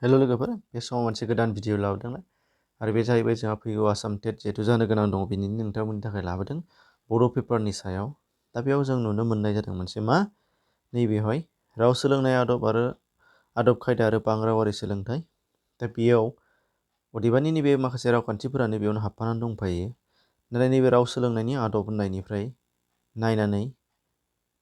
हेल' लोगोफोर, बे समाव मोनसे गोदान भिडिअ लाबोदोंलाय आरो बे जाहैबाय जोंहा फैगौ आसाम टेट जिहेतु जानो गोनां दङ बेनिनो नोंथांमोननि थाखाय लाबोदों बड' पेपारनि सायाव। दा बेयाव जों नुनो मोननाय जादों मोनसे मा नैबेवहाय राव सोलोंनाय आदब खायदा आरो बांरावारि सोलोंथाइ। दा बेयाव अदेबानि नैबे माखासे रावखान्थिफोरानो बेयावनो हाबफानानै दंफायो। नाथाय नैबे राव सोलोंनायनि आदब होननायनिफ्राय नायनानै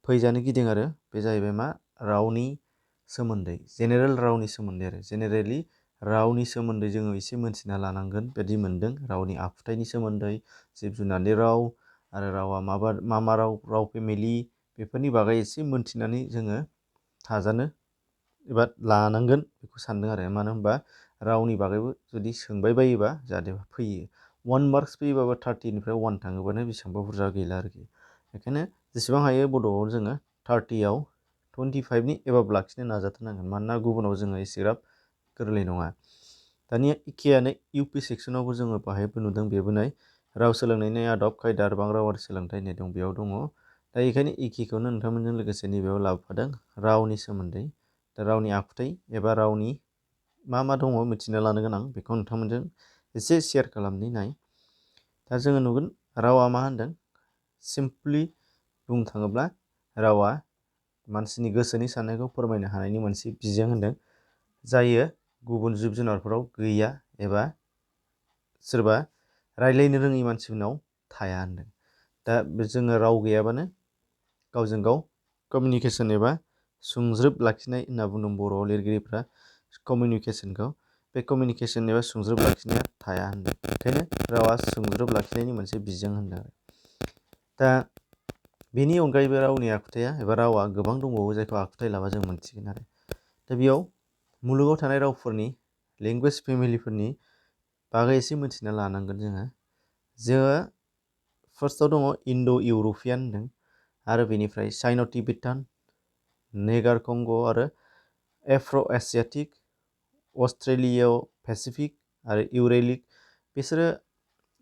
फैजानो गिदिं आरो बे जाहैबाय मा रावनि सोमोन्दै, जेनेरेल रावनि सोमोन्दै आरो जेनेरेलि रावनि सोमोन्दै जोङो एसे मोनथिना लानांगोन बायदि मोनदों। रावनि आखुथाइनि सोमोन्दै, जिब जुनारनि राव आरो रावा मा राव फेमिलि बेफोरनि बागै एसे मोनथिनानै जोङो थाजानो एबा लानांगोन बेखौ सानदों आरो। मानो होनबा रावनि बागैबो जुदि सोंबाय बायोबा जाहाथे फैयो 1 मार्क्स फैयोबाबो 30निफ्राय 1 थाङोबानो बेसेबांबा बुरजा गैला आरोखि। बेखायनो जेसेबां हायो बड'आव जोङो 30आव 25नि एबाब लाखिनो नाजाथारनांगोन, मानोना गुबुनाव जोङो एसेग्राब गोरलै नङा। दानिया एखेयानो इउपि सेक्सनावबो जोङो बाहायबो नुदों, बेबो नाय राव सोलोंनायनि आदब खायदा आरो बांरावारि सोलोंथाइ होननाय दं, बेयाव दङ। दा बेखायनो एखेखौनो नोंथांमोनजों लोगोसे नैबेयाव लाबोफादों रावनि सोमोन्दै। दा रावनि आखुथाइ एबा रावनि मा दङ मिथिना लानो गोनां बेखौ नोंथांमोनजों एसे शेयार खालामनि नाय। दा जोङो नुगोन रावा मा होनदों, सिम्पलि बुंनो थाङोब्ला रावा मानसिनि गोसोनि साननायखौ फोरमायनो हानायनि मोनसे बिजों होनदों, जायो गुबुन जिब जुनारफोराव गैया एबा सोरबा रायज्लायनो रोङै मानसिफोरनाव थाया होनदों। दा जोङो राव गैयाबानो गावजों गाव कमिउनिकेसन एबा सुंज्रोब लाखिनाय होनना बुंदों बर'आव लिरगिरिफ्रा कमिउनिकेसनखौ, बे कमिउनिकेसन एबा सुंज्रोब लाखिनाया थाया होनदों। ओंखायनो रावा सुंज्रोब लाखिनायनि मोनसे बिजों होनदों। दा बेनि अनगायैबो रावनि आखुथाया एबा रावा गोबां दंबावो जायखौ आखुथाय लाबा जों मोनथिगोन आरो। दा बेयाव मुलुगाव थानाय रावफोरनि लेंगुवेज फेमिलिफोरनि बागै एसे मिथिना लानांगोन जोङो फार्स्टआव दङ इन्ड' इउर'पियान होनदों, आरो बेनिफ्राय साइन' टिबेटान, नेगार कंग' आरो एफ्र' एसियाटिक, अस्ट्रेलिय' पेसिफिक आरो इउरेलिक, बिसोरो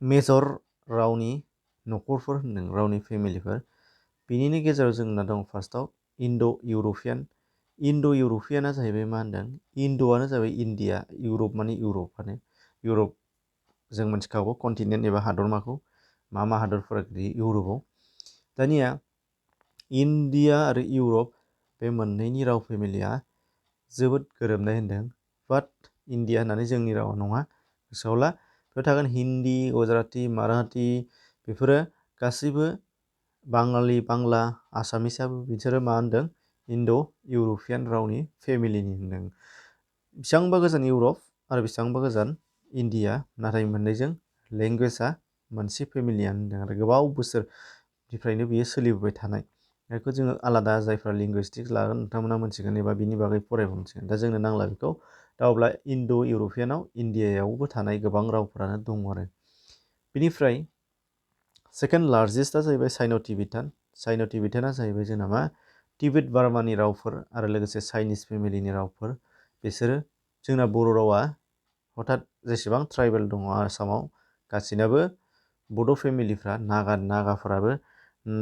मेजर रावनि न'खरफोर होनदों, रावनि फेमिलिफोर। बिनिनो गेजेराव जोंना दं फार्स्टआव इन्ड' इउर'पियान। इन्ड' इउर'पियाना जाहैबाय मा होनदों, इन्ड'आनो जाबाय इन्डिया, इउर'प माने इउर'पआनो। इउर'प जों मिथिखागौ कन्टिनेन्ट एबा हादरमाखौ, मा हादरफोरा गोलैयो इउर'पआव। दानिया इन्डिया आरो इउर'प बे मोननैनि राव फेमिलिया जोबोद गोरोबनाय होनदों। बाट इन्डिया होननानै जोंनि रावा नङा, गोसोआव ला। बेयाव थागोन हिन्दी, गुजराती, माराठी, बेफोरो गासैबो बाङालि, बांला, आसामिसाबो बिसोरो मा होनदों, इन्ड' इउर'पियान रावनि फेमिलिनि होनदों। बेसेबांबा गोजान इउर'प आरो बेसेबांबा गोजान इन्डिया, नाथाय मोननैजों लेंगुवेजआ मोनसे फेमिलियानो होनदों आरो गोबाव बोसोरनिफ्रायनो बियो सोलिबोबाय थानाय। बेखौ जोङो आलादा जायफ्रा लिंगुइस्टिक्स लागोन नोंथांमोना मोनथिगोन एबा बिनि बागै फरायबा मोनथिगोन। दा जोंनो नांला बेखौ। दा अब्ला इन्ड' इउर'पियानाव इन्डियायावबो थानाय गोबां रावफ्रानो दङ आरो। बिनिफ्राय सेकेन्ड लार्जेस्टआ जाहैबाय साइन' टिबेटान। साइन' टिबेटाना जाहैबाय जोंना मा टिबेट बार्मानि रावफोर आरो लोगोसे चाइनिस फेमिलिनि रावफोर। बिसोरो जोंना बर' रावा हथात जेसेबां ट्राइबेल दङ आसामाव गासैनाबो बड' फेमिलिफ्रा नागाफोराबो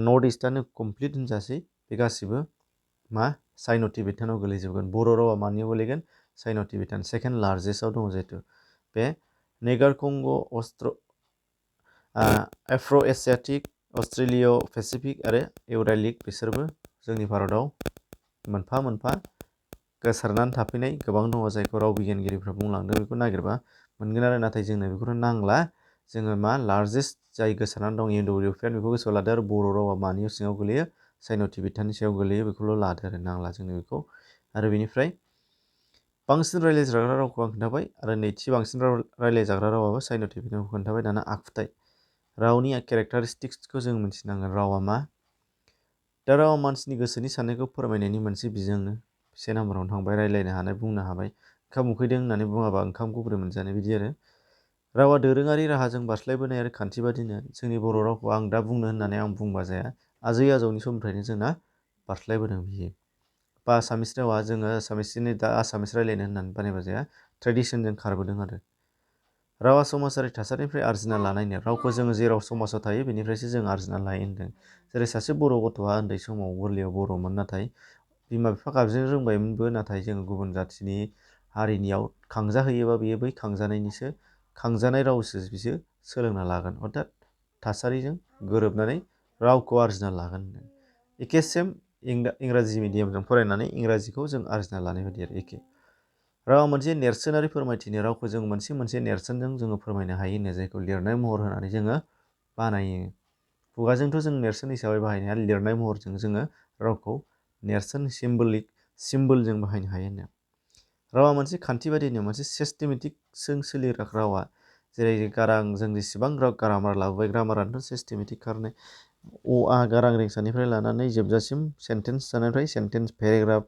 नर्थ इस्टआनो कमप्लिट होनजासै, बे गासिबो मा साइन' टिबेटानाव गोलैजोबगोन। बर' रावा मानियाव गोलैगोन, साइन' टिबेटान सेकेन्ड लार्जेस्टआव दङ जिहेतु। बे नेगार कंग', एफ्र' एसियाटिक, अस्ट्रेलिय' पेसिफिक आरो इउरेलिक, बिसोरबो जोंनि भारताव मोनफा मोनफा गोसारनानै थाफैनाय गोबां दङ, जायखौ राव बिगियानगिरिफ्रा बुंलांदों बेखौ नागिरबा मोनगोन आरो। नाथाय जोंनो बेखौनो नांला, जोङो मा लार्जेस्ट जाय गोसारनानै दं इन्ड' इउर'पियान बेखौ गोसोआव लादो, आरो बर' रावा मानि सिङाव गोलैयो, साइन' टिबेटाननि सायाव गोलैयो, बेखौल' लादो आरो, नांला जोंनो बेखौ। आरो बेनिफ्राय बांसिन रायज्लायजाग्रा रावखौ आं खोन्थाबाय, आरो नैथि बांसिन रायज्लायजाग्रा रावाबो साइन' टिबेटानखौ खोन्थाबाय। दाना आखुथाय, रावनि केरेक्टारिस्टिक्सखौ जों मिथिनांगोन, रावा मा। दा रावा मानसिनि गोसोनि साननायखौ फोरमायनायनि मोनसे बिजोंनो। से नाम्बारावनो थांबाय, रायज्लायनो हानाय, बुंनो हाबाय। ओंखाम उखैदों होननानै बुङाबा ओंखामखौ बोरै मोनजानो, बिदि आरो। रावा दोरोङारि राहाजों बारस्लायबोनाय आरो खान्थि बादिनो जोंनि बर' रावखौ आं दा बुंनो होननानै आं बुंबा जाया, आजै आजौनि समनिफ्रायनो जोंना बारस्लायबोदों बियो। बा आसामिस रावा जोङो आसामिसनि दा आसामिस रायज्लायनो होननानै बानायबा जाया, ट्रेडिसनजों खारबोदों आरो। रावा समाजारि थासारिनिफ्राय आरजिना लानायनो, रावखौ जोङो जेराव समाजाव थायो बेनिफ्रायसो जों आरजिना लायो होनदों। जेरै सासे बर' गथ'आ उन्दै समाव गोरलैयाव बर'मोन, नाथाय बिमा बिफा गाबज्रिनो रोंबायमोनबो, नाथाय जोङो गुबुन जाथिनि हारिनियाव खांजाहोयोबा बेयो बै खांजानाय रावसो बिसोर सोलोंना लागोन अर्थात थासारिजों गोरोबनानै रावखौ आरजिना लागोन। एखे सेम इंराजि मिडियामजों फरायनानै इंराजिखौ जों आरजिना लानाय बायदि आरो एखे। रावा मोनसे नेरसोनारि फोरमायथिनि रावखौ जों मोनसे नेरसोनजों जोङो फोरमायनो हायो होनो जायखौ लिरनाय महर होनानै जोङो बानायो। खुगाजोंथ' जों नेरसोन हिसाबै बाहायनो हाया, लिरनाय महरजों जोङो रावखौ नेरसोन सिम्बलजों बाहायनो हायो होनो। रावा मोनसे खान्थि बायदिनो मोनसे सिस्टेमेटिकजों सोलिग्रा रावा जेरै जों जेसेबां ग्रामार लाबोबाय ग्रामारानोथ' सिस्टेमेटिक खारनाय अ आ गारां रिंसानिफ्राय लानानै जोबजासिम सेन्टेन्स जानायनिफ्राय सेन्टेन्स पेराग्राफ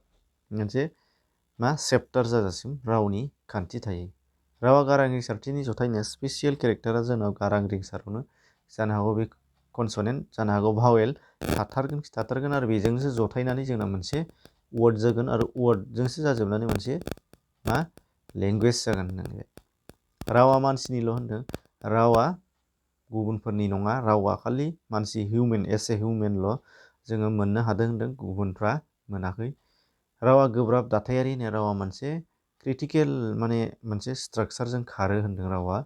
मोनसे चेप्टार जाजासिम रावनि खान्थि थायो। रावा गारां रिंसारथिनि जथायनो स्पेसियेल केरेक्टारा जोंनाव गारां रिंसारावनो जानो हागौ बे कनसनेन्ट जानो हागौ भावेल थाथारगोन आरो बेजोंसो जथायनानै जोंना मोनसे वर्ड जागोन आरो वर्डजोंसो जाजोबनानै मोनसे लेंगुवेज जागोन होननानै। रावा मानसिनिल' होनदों, रावा गुबुनफोरनि नङा, रावा खालि मानसि हिउमेनल' जोङो मोननो हादों होनदों, गुबुनफ्रा मोनाखै। रावा गोब्राब दाथायारि होनो, रावा मोनसे क्रिटिकेल मोनसे स्ट्राक्चारजों खारो होनदों। रावा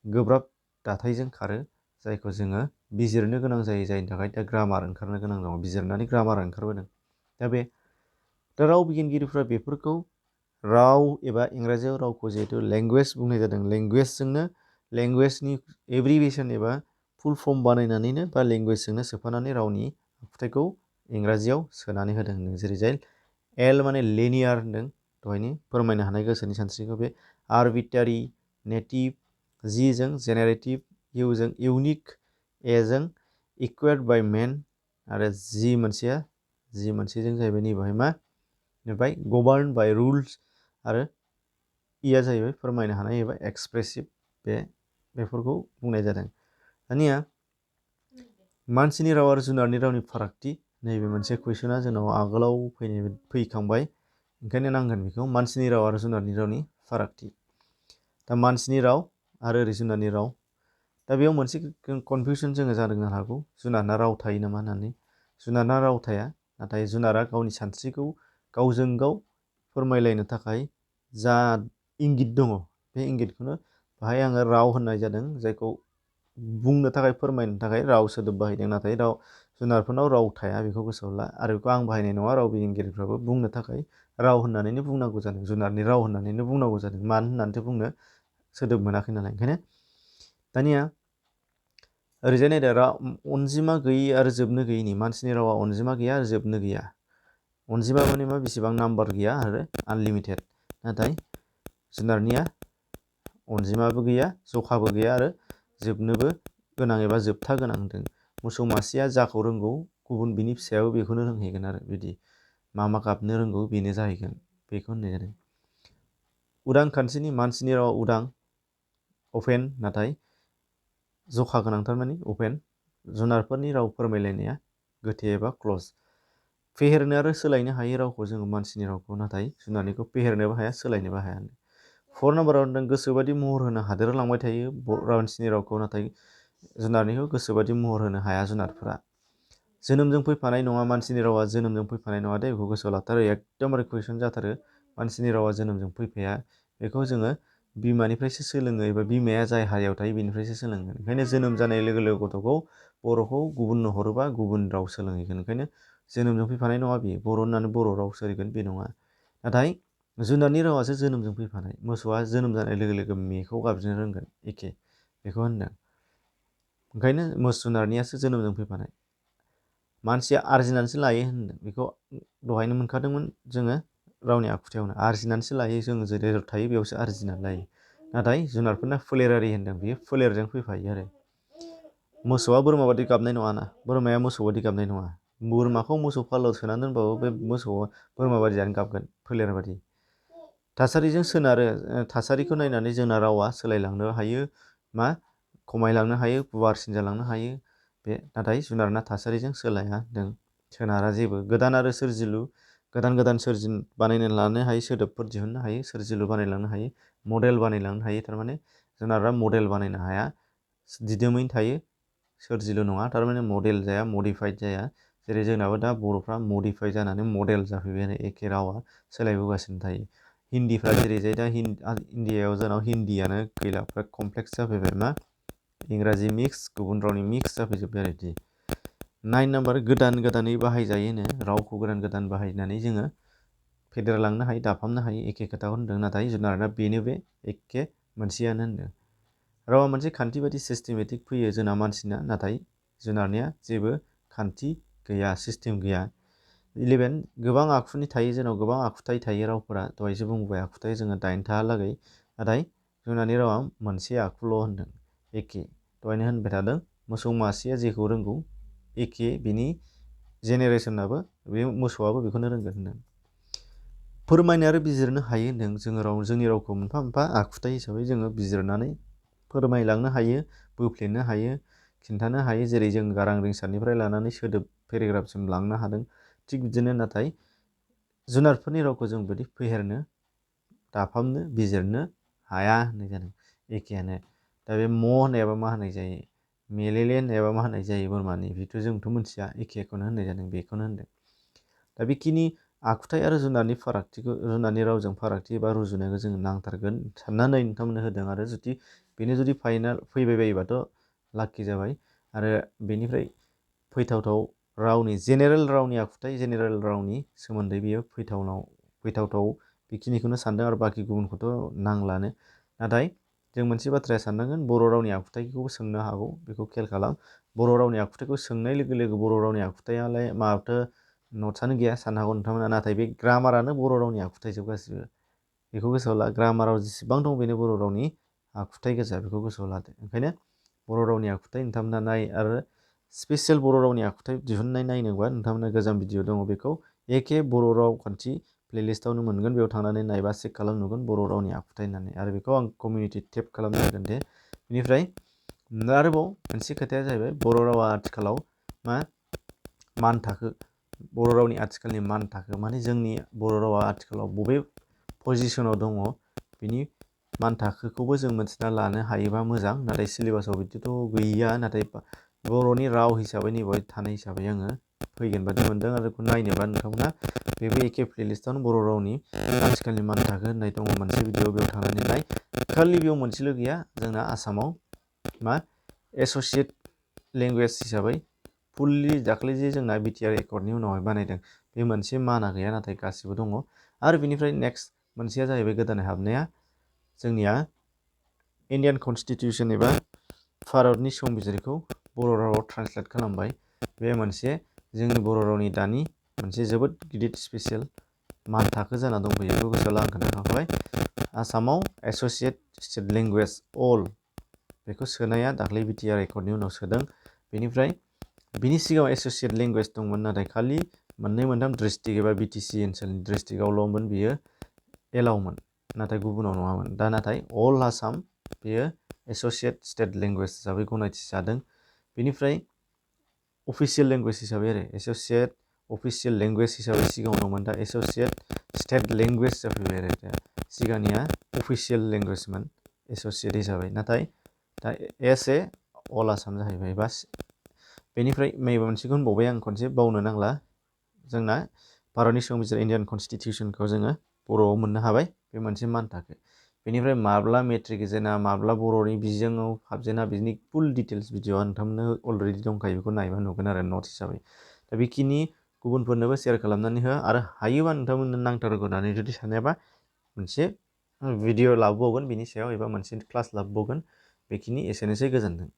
गोब्राब दाथायजों खारो जायखौ जोङो बिजिरनो गोनां जायो, जायनि थाखाय दा ग्रामार ओंखारनो गोनां दङ, बिजिरनानै ग्रामार ओंखारबोदों। दा राव बिगियानगिरिफ्रा बेफोरखौ राव एबा इंराजियाव रावखौ जिहेतु लेंगुवेज बुंनाय जादों, लेंगुवेजनि एब्रिभिएसन एबा फुल फर्म बानायनानैनो बा लेंगुवेजजोंनो सोफानानै रावनि आखुथायखौ इंराजियाव सोनानै होदों। जेरै जाय एल लिनियार होनदों, दहायनि फोरमायनो हानाय गोसोनि सानस्रिखौ। बे आरबिटारि, नेटिभ, जि जों जेनेरेटिभ, इउ जों इउनिक, ए जों इक्वायर्ड बाय मेन आरो जि मोनसेजों जाहैबाय नैबेहाय गभार्न बाय रुल्स आरो इया जाहैबाय फोरमायनो हानाय एबा एक्सप्रेसिभ। बेफोरखौ बुंनाय जादों। दानिया मानसिनि राव आरो जुनारनि रावनि फारागथि, नैबे मोनसे कुइसना जोंनाव आगोलाव फैखांबाय, ओंखायनो नांगोन बेखौ मानसिनि राव आरो जुनारनि रावनि फारागथि। दा मानसिनि राव आरो ओरै जुनारनि राव, दा बेयाव मोनसे कनफिउसन जोङो जानो हागौ, जुनारना राव थायो नामा होननानै। जुनारना राव थाया, नाथाय जुनारा गावनि सानस्रिखौ गावजों गाव फोरमायलायनो थाखाय जा इंगित दङ, बे इंगितखौनो बाहाय आङो राव होननाय जादों, जायखौ बुंनो थाखाय फोरमायनो थाखाय राव सोदोब बाहायदों। नाथाय जुनारफोरनाव राव थाया, बेखौ गोसोआव ला, आरो बेखौ आं बाहायनाय नङा। राव बिगियानगिरिफ्राबो बुंनो थाखाय राव होननानैनो बुंनांगौ जादों, जुनारनि राव होननानैनो बुंनांगौ जादों, मानो होननानैथ' बुंनो सोदोब मोनाखै नालाय। ओंखायनो दानिया ओरैजाय नायदो, अनजिमा गैयि आरो जोबनो गैयिनि। मानसिनि रावा अनजिमा गैया आरो जोबनो गैया। अनजिमा माने बेसेबां नाम्बार गैया आरो आनलिमिटेड। नाथाय जुनारनिया अनजिमाबो गैया, जखाबो गैया आरो जोबनोबो गोनां एबा जोबथा गोनां होनदों। मोसौ मासेया जाखौ रोंगौ, गुबुन बिनि फिसायाबो बेखौनो रोंहैगोन आरो बिदि मा गाबनो रोंगौ बेनो जाहैगोन, बेखौ होननाय जादों। उदां खान्थिनि मानसिनि रावा उदां, अपेन, नाथाय जखा गोनांथार अपेन। जुनारफोरनि राव फोरमायलायनाया गोथे एबा क्लज। फेहेरनो आरो सोलायनो हायो रावखौ जोङो मानसिनि रावखौ, नाथाय जुनारनिखौ फेहेरनोबो हाया, सोलायनोबो हाया। 4 नाम्बाराव होनदों, गोसोबादि महर होनो हादेरलांबाय थायो मानसिनि रावखौ, नाथाय जुनारनिखौ गोसोबादि महर होनो हाया जुनारफोरा। जोनोमजों फैफानाय नङा, मानसिनि रावा जोनोमजों फैफानाय नङा दे, बेखौ गोसोआव लाथारो, एकदमबारे कुइसन जाथारो। मानसिनि रावा जोनोमजों फैफाया, बेखौ जोङो बिमानिफ्रायसो सोलोङो एबा बिमाया जाय हारियाव थायो बेनिफ्रायसो सोलोङो। ओंखायनो जोनोम जानाय लोगो लोगो बर'खौ गुबुननो हरोबा गुबुन राव सोलोंहैगोन। ओंखायनो जोनोमजों फैफानाय नङा, बियो बर' होननानै बर' राव सोलोंगोन बे नङा। नाथाय जुनारनि रावासो जोनोमजों फैफानाय। मोसौआ जोनोम जानाय लोगो लोगो मेखौ गाबज्रिनो रोंगोन, एखे, बेखौ होनदों। ओंखायनो जुनारनियासो जोनोमजों फैफानाय। मानसिया आरजिनानैसो लायो होनदों, बेखौ दहायनो मोनखादोंमोन जोङो रावनि आखुथायावनो। आरजिनानैसो लायो, जों जेराव थायो बेयावसो आरजिनानै लायो। नाथाय जुनारफोरना फोलेरारि होनदों, बेयो फोलेरजों फैफायो आरो। मोसौआ बोरमा बादि गाबनाय नङाना, बोरमाया मोसौ बादि गाबनाय नङा। बोरमाखौ मोसौ फालोआव सोनानै दोनबाबो बे मोसौआ बोरमा बादियानो गाबगोन, फोलेर बादि। थासारिजों सोनारो, थासारिखौ नायनानै जोंना रावा सोलायलांनो हायो, खमायलांनो हायो, गुवारसिन जालांनो हायो। नाथाय जुनारना थासारिजों सोलाया होनदों, सोनारा जेबो। गोदान आरो सोरजिलु, गोदान बानायनानै लानो हायो, सोदोबफोर दिहुननो हायो, सोरजिलु बानायलांनो हायो, मडेल बानायलांनो हायो। थारमाने जुनारा मडेल बानायनो हाया, दिदोमैनो थायो, सोरजिलु नङा, थारमाने मडेल जाया, मडिफाइड जाया। जेरै जोंनाबो दा बर'फ्रा मडिफाइ जानानै मडेल जाफैबाय, एखे रावा सोलायबोगासिनो थायो। हिन्दीफ्रा जेरैजाय दा इण्डियायाव जोंनाव हिन्दीयानो गैला, कमप्लेक्स जाफैबाय मा इंराजि मिक्स गुबुन रावनि मिक्स जाफैजोब्बाय आरो बिदि। 9 नाम्बार गोदानै बाहायजायोनो, रावखौ गोदान बाहायनानै जोङो फेदेरलांनो हायो, दाफामनो हायो, एखे खोथाखौ होनदों, नाथाय जुनारना बेनो बे एखे मोनसेयानो होनदों। रावा मोनसे खान्थि बायदि सिस्टेमेटिक फैयो जोंना मानसिना, नाथाय जुनारनिया जेबो खान्थि गैया, सिस्टेम गैया। 11 गोबां आखुनि थायो, जोंनाव गोबां आखुथाय थायो रावफोरा, दहायसो बुंबाय आखुथाय जोङो 8थाहालागै, नाथाय जुनारनि रावा मोनसे आखुल' होनदों, एखे। दहायनो होनबाय थादों मोसौ मासेया जेखौ रोंगौ एखे, बिनि जेनेरेसनाबो बे मोसौआबो बेखौनो रोंगोन होनदों। फोरमायनो आरो बिजिरनो हायो होनदों, जोंनि रावखौ मोनफा मोनफा आखुथाय हिसाबै जोङो बिजिरनानै फोरमायलांनो हायो, बोफ्लेनो हायो, खिन्थानो हायो, जेरै जों गारां रिंसारनिफ्राय लानानै सोदोब पेराग्राफसिम लांनो हादों, थिग बिदिनो नाथाय जुनारफोरनि रावखौ जों बिदि फेहेरनो, दाफामनो, बिजिरनो हाया होननाय जादों, एखेयानो। दा बे होननायाबा मा होननाय जायो, मेलेले होननायाबा मा होननाय जायो बोरमानि, बेथ' जोंथ' मिथिया, एखेखौनो होननाय जादों, बेखौनो होनदों। दा बेखिनि आखुथाय आरो जुनारनि फारागथिखौ, जुनारनि रावजों फारागथि एबा रुजुनायखौ जोङो नांथारगोन साननानै नोंथांमोननो होदों, आरो बेनो जुदि फाइनाल फैबाय बायोबाथ' लाखि जाबाय। आरो बेनिफ्राय फैथावथाव रावनि, जेनेरेल रावनि आखुथाय, जेनेरेल रावनि सोमोन्दै बियो फैथावथाव बेखिनिखौनो सानदों, आरो बाखि गुबुनखौथ' नांलानो। नाथाय जों मोनसे बाथ्राया साननांगोन, बर' रावनि आखुथायखौबो सोंनो हागौ, बेखौ खेल खालाम। बर' रावनि आखुथायखौ सोंनाय लोगो लोगो बर' रावनि आखुथायालाय माथो नटसआनो गैया साननो हागौ नोंथांमोना, नाथाय बे ग्रामारानो बर' रावनि आखुथायजोब गासिबो, बेखौ गोसोआव ला। ग्रामाराव जेसेबां दं बेनो बर' रावनि आखुथाय गोजा, बेखौ गोसोआव लादो। ओंखायनो बर' रावनि आखुथाय नोंथांमोना नाय, आरो स्पेसियेल बर' रावनि आखुथाय दिहुननाय नायनोबा नोंथांमोना गोजाम भिडिअ दङ, बेखौ एखे बर' रावखान्थि प्लेलिस्टआवनो मोनगोन, बेयाव थांनानै नायबा चेक खालाम नुगोन बर' रावनि आखुथाय होननानै, आरो बेखौ आं कमिउनिटि टेब खालामनो होगोन दे। बेनिफ्राय आरोबाव मोनसे खोथाया जाहैबाय, बर' रावा आथिखालाव मान थाखो, बर' रावनि आथिखालनि मान थाखो, माने जोंनि बर' रावा आथिखालाव बबे पजिसनाव दङ, बिनि मान थाखोखौबो जों मिथिना लानो हायोबा मोजां, नाथाय सिलेबासाव बिदिथ' गैया, नाथाय बर'नि राव हिसाबै नैबेहाय थानाय हिसाबै आङो फैगोन बादि मोनदों, आरो बेखौ नायनोबा नोंथांमोना बेबो एखे प्लेलिस्टआवनो बर' रावनि आथिखालनि मान थाखो होननाय दङ मोनसे भिडिअ, बेयाव थांनानै नाय। खालि बेयाव मोनसेल' गैया, जोंना आसामाव एस'सियेट लेंगुवेज हिसाबै फुल्लि दाख्लै जे जोंना बिटिआर एकर्डनि उनावहाय बानायदों, बे मोनसे माना गैया, नाथाय गासिबो दङ। आरो बिनिफ्राय नेक्स्ट मोनसेया जाहैबाय गोदानै हाबनाया जोंनिया इण्डियान कनस्टिटिउसन एबा भारतनि संबिजिरखौ बर' रावाव ट्रान्सलेट खालामबाय, बे मोनसे जोंनि बर' रावनि दानि मोनसे जोबोद गिदिर स्पेसियेल मान थाखो जाना दंफैयो, बेखौ गोसोआव ला, आं खोन्थाखाबाय। आसामाव एस'सियेट स्टेट लेंगुवेज अल, बेखौ सोनाया दाख्लै बिटिआर एकर्डनि उनाव सोदों। बेनिफ्राय बिनि सिगाङाव एस'सियेट लेंगुवेज दंमोन, नाथाय खालि मोननै मोनथाम डिस्ट्रिक्ट एबा बिटिसि ओनसोलनि डिस्ट्रिक्टआवल'मोन बियो एलाउमोन, नाथाय गुबुनाव नङामोन। दा नाथाय अल आसाम बेयो एस'सियेट स्टेट लेंगुवेज हिसाबै गनायथि जादों। बेनिफ्राय अफिसियेल लेंगुवेज हिसाबै, आरो एस'सियेट अफिसियेल लेंगुवेज हिसाबै सिगाङाव दंमोन, दा एस'सियेट स्टेट लेंगुवेज जाफैबाय, आरो दा सिगांनिया अफिसियेल लेंगुवेजमोन एस'सियेट हिसाबै, नाथाय दा अल आसाम जाहैबाय। बास बेनिफ्राय माबा मोनसेखौ होनबावबाय आं खनसे, बावनो नांला, जोंना भारतनि संबिजिर इण्डियान कनस्टिटिउसनखौ जोङो बर'आव मोननो हाबाय, बे मोनसे मान थाखो। बेनिफ्राय माब्ला मेट्रिक जेना, माब्ला बर'नि बिजोङाव हाबजेना, बिनि फुल डिटेल्स भिडिअआ नोंथांमोननो अलरेडि दंखायो, बेखौ नायबा नुगोन आरो नट्स हिसाबै। दा बेखिनि गुबुनफोरनोबो शेयार खालामनानै हो, आरो हायोबा नोंथांमोननो नांथारगौ होननानै जुदि सानोबा मोनसे भिडिअ लाबोबावगोन बिनि सायाव, एबा मोनसे क्लास लाबोबावगोन। बेखिनि एसेनोसै, गोजोन्थों।